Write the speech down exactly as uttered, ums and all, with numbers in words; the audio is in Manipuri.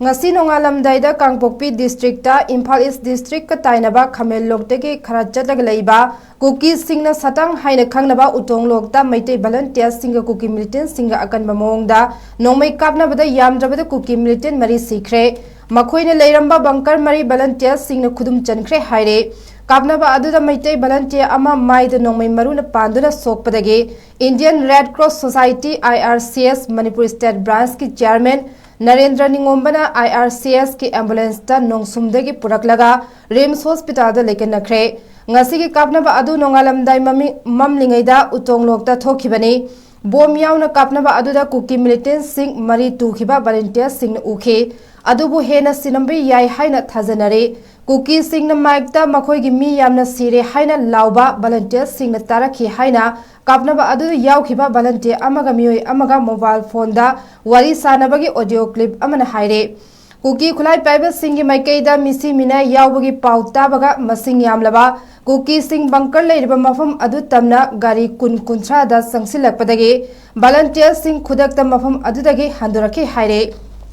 ꯉꯁꯤ ꯅꯣꯡꯉꯥꯜꯂꯝꯗꯥꯏꯗ ꯀꯥꯡꯄꯣꯛꯄꯤ ꯗꯤꯁꯇ꯭ꯔꯤꯛꯇ ꯏꯝꯐꯥꯜ ꯏꯁ ꯗꯤꯁꯇ꯭ꯔꯤꯛꯀ ꯇꯥꯏꯅꯕ ꯈꯥꯃꯦꯟꯂꯣꯛꯇꯒꯤ ꯈꯔ ꯆꯠꯂꯒ ꯂꯩꯕ ꯀꯨꯀꯤꯁꯤꯡꯅ ꯁꯇꯪ ꯍꯥꯏꯅ ꯈꯪꯅꯕ ꯎꯇꯣꯡꯂꯣꯛꯇ ꯃꯩꯇꯩ ꯚꯂꯟꯇꯤꯌꯔꯁꯤꯡꯒ ꯀꯨꯀꯤ ꯃꯤꯂꯤꯇꯦꯟꯁꯤꯡꯒ ꯑꯀꯟꯕ ꯃꯑꯣꯡꯗ ꯅꯣꯡꯃꯩ ꯀꯥꯞꯅꯕꯗ ꯌꯥꯝꯗ꯭ꯔꯕꯗ ꯀꯨꯀꯤ ꯃꯤꯂꯤꯇꯦꯟ ꯃꯔꯤ ꯁꯤꯈ꯭ꯔꯦ꯫ ꯃꯈꯣꯏꯅ ꯂꯩꯔꯝꯕ ꯕꯪꯀꯔ ꯃꯔꯤ ꯚꯂꯟꯇꯤꯌꯔꯁꯤꯡꯅ ꯈꯨꯗꯨꯝ ꯆꯟꯈ꯭ꯔꯦ ꯍꯥꯏꯔꯦ꯫ ꯀꯥꯞꯅꯕ ꯑꯗꯨꯗ ꯃꯩꯇꯩ ꯚꯂꯟꯇꯤꯌꯔ ꯑꯃ ꯃꯥꯏꯗ ꯅꯣꯡꯃꯩ ꯃꯔꯨꯅ ꯄꯥꯟꯗꯨꯅ ꯁꯣꯛꯄꯗꯒꯤ Indian Red Cross Society, I R C S, Manipur state ꯕ꯭ꯔꯥꯟꯁꯀꯤ ꯆꯤꯌꯔꯃꯦꯟ ꯅꯔꯦꯟꯗ꯭ꯔ ꯅꯤꯉꯣꯝꯕꯅ I R C S ꯀꯤ ꯑꯦꯝꯕꯨꯂꯦꯟꯁꯇ ꯅꯣꯡꯁꯨꯝꯗꯒꯤ ꯄꯨꯔꯛꯂꯒ ꯔꯤꯝꯁ ꯍꯣꯁꯄꯤꯇꯥꯜꯗ ꯂꯩꯀꯠꯅꯈ꯭ꯔꯦ꯫ ꯉꯁꯤꯒꯤ ꯀꯥꯞꯅꯕ ꯑꯗꯨ ꯅꯣꯡꯉꯥꯜꯂꯝꯗꯥꯏ ꯃꯃꯤ-, ꯃꯝꯂꯤꯉꯩꯗ ꯎꯇꯣꯡꯂꯣꯛꯇ ꯊꯣꯛꯈꯤꯕꯅꯤ꯫ ꯕꯣꯝ ꯌꯥꯎꯅ ꯀꯥꯞꯅꯕ ꯑꯗꯨꯗ ꯀꯨꯀꯤ ꯃꯤꯂꯤꯇꯦꯟꯁꯤꯡ ꯃꯔꯤ ꯇꯨꯈꯤꯕ ꯚꯂꯟꯇꯤꯌꯔꯁꯤꯡꯅ ꯎꯈꯤ꯫ ꯑꯗꯨꯕꯨ ꯍꯦꯟꯅ ꯁꯤꯔꯝꯕ ꯌꯥꯏ ꯍꯥꯏꯅ ꯊꯥꯖꯅꯔꯤ꯫ ꯀꯨꯀꯤꯁꯤꯡꯅ ꯃꯥꯏꯛꯇ ꯃꯈꯣꯏꯒꯤ ꯃꯤ ꯌꯥꯝꯅ ꯁꯤꯔꯦ ꯍꯥꯏꯅ ꯂꯥꯎꯕ ꯚꯂꯟꯇꯤꯌꯔꯁꯤꯡꯅ ꯇꯥꯔꯛꯈꯤ ꯍꯥꯏꯅ ꯀꯥꯞꯅꯕ ꯑꯗꯨꯗ ꯌꯥꯎꯈꯤꯕ ꯚꯂꯟꯇꯤꯌꯔ ꯑꯃꯒ ꯃꯤꯑꯣꯏ ꯑꯃꯒ ꯃꯣꯕꯥꯏꯜ ꯐꯣꯟꯗ ꯋꯥꯔꯤ ꯁꯥꯟꯅꯕꯒꯤ ꯑꯣꯗꯤꯑꯣ ꯀ꯭ꯂꯤꯞ ꯑꯃꯅ ꯍꯥꯏꯔꯦ꯫ ꯀꯨꯀꯤ ꯈꯨꯠꯂꯥꯏ ꯄꯥꯏꯕꯁꯤꯡꯒꯤ ꯃꯥꯏꯀꯩꯗ ꯃꯤꯁꯤ ꯃꯤꯅꯥꯏ ꯌꯥꯎꯕꯒꯤ ꯄꯥꯎ ꯇꯥꯕꯒ ꯃꯁꯤꯡ ꯌꯥꯝꯂꯕ ꯀꯨꯀꯤꯁꯤꯡ ꯕꯪꯀꯔ ꯂꯩꯔꯤꯕ ꯃꯐꯝ ꯑꯗꯨ ꯇꯝꯅ ꯒꯥꯔꯤ ꯀꯨꯟ ꯀꯨꯟꯊ꯭ꯔꯥꯗ ꯆꯪꯁꯤꯜꯂꯛꯄꯗꯒꯤ ꯚꯂꯟꯇꯤꯌꯔꯁꯤꯡ ꯈꯨꯗꯛꯇ ꯃꯐꯝ ꯑꯗꯨꯗꯒꯤ ꯍꯟꯗꯣꯔꯛꯈꯤ ꯍꯥꯏꯔꯦ꯫